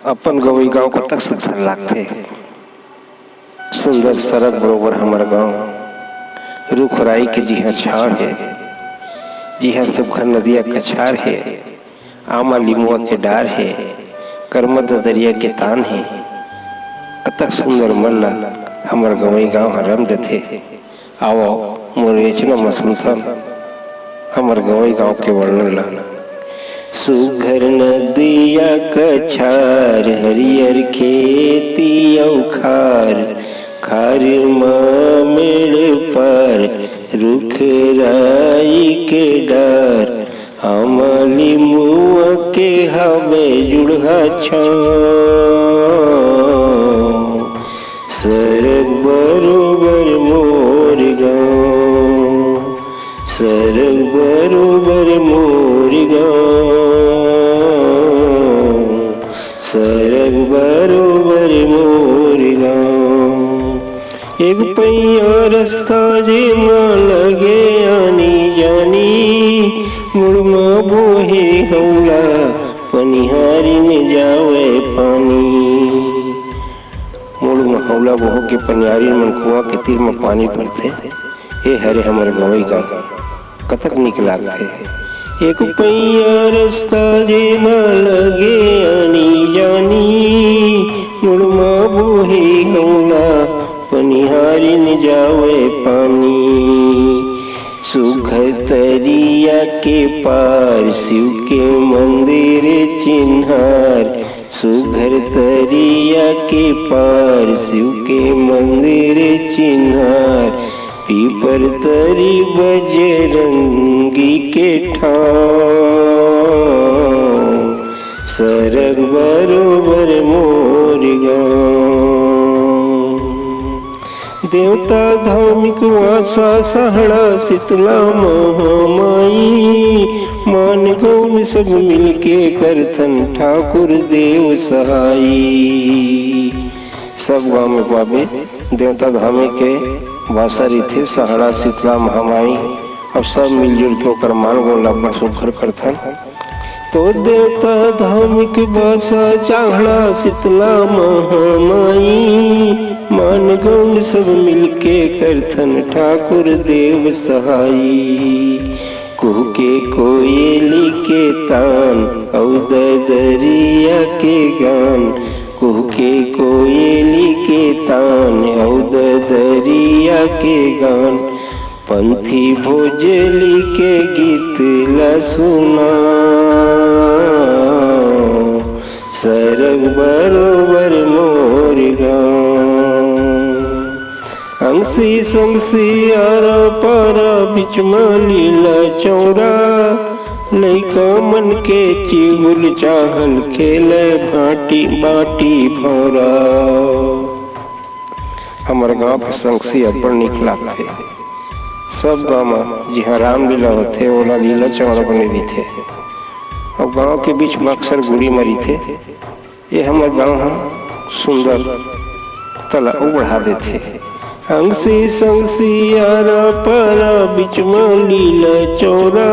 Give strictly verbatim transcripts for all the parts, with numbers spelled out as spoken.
अपन गंवई गांव कतक सुंदर लागथे। सुंदर सरग बरोबर हमर गांव, रुख राई के जिहां छांव हे, जिहां सुघर नदिया कछार हे, आमा लिमुआ के डार हे, करमदा दरिया के तान हे। कतक सुंदर मन ला हमर गंवई गांव ह रम जथे। आवव, मोर एचना म सुनथन हमर गंवई गांव के वर्णन ला। सुघर नदिया कछार, हरियर खेती अउ खार, खार म मेड़ पार, रुख राई के डार, आमा लिमुआ के हवे जुड़हा छांव। सरग बरोबर मोर गांव, सरग बरोबर मोर गांव, सरग बरोबर मोर गांव। एक पैया रस्ता जेमा लगे आनी जानी, मुड़ म बोहे हौला पनिहारिन जावय पानी। मुड़ म हौला बोह के पनिहारिन मन कुआं के तीर म पानी भरथे। ए हरे हमर गंवई गांव। कतक नीक लागथे। एक पैया रस्ता जेमा लगे आनी जानी, मुड़ म बोहे हौला पनिहारिन जावय पानी। सुघर तरिया के पार शिव के मंदिर चिन्हार, सुघर तरिया के पार शिव के मंदिर चिन्हार, पीपर तरी बजरंगी के ठांव, सरग बरोबर मोर गांव। देवता धार्मिक वासा, सहड़ा शीतला महामाई, मान गौन सब मिलके करथन ठाकुर देव सहाई। सब गांव में पाबे देवता धामे के वासा रहिथे, सहड़ा शीतला महामाई, अउ सब मिलजुल के ओकर मान गौन ला अब्बड़ सुघर करथन। तो देवता धार्मिक वासा, चाहड़ा शीतला महामाई, मान गौन सब मिलके करथन ठाकुर देव सहाई। कुहके कोयली के तान अउ ददरिया के गान, कुहके कोयली के तान अउ ददरिया के गान, पंथी भोजली के गीत ला सुनाव, सरग बरोबर मोर गांव। अंगसी संगसी आरा पारा, बीच म लीला चौरा, लइका मन के चिहुल चाहल खेले भांटी बांटी भौरा। हमर गांव के संगसी अब्बड़ नीक लागथे। सब गांव म जिहां रामलीला होथे, ओला लीला चौरा बने रहिथे। अउ गांव के बीच म अक्सर गुड़ी म रहिथे। ये हमर गांव ह सुंदर तला बढ़ा देथे। अंगसी संगसी आरा पारा, बीच म लीला चौरा,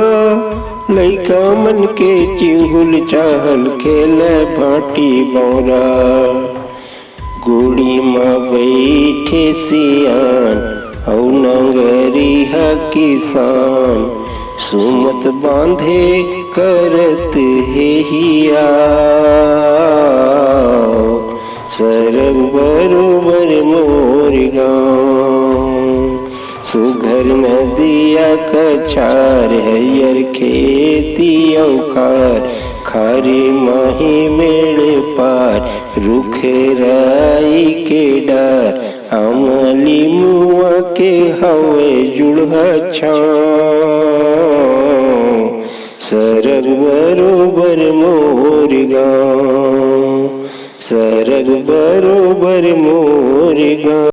लइका मन के चिहुल चाहल खेले भांटी बौरा। गुड़ी म बइठे सियान अउ नंगरिहा किसान, सुमत बांधे करत हे हियाव, सरग बरोबर मोर गांव। सुघर नदिया कछार, हरियर खेती अउ खार, खार माही मेड़ पार, रुख राई के डार, आमा लिमुआ के हवे जुड़हा छांव, सरग बरोबर मोर गांव, सरग बरोबर मोर गांव।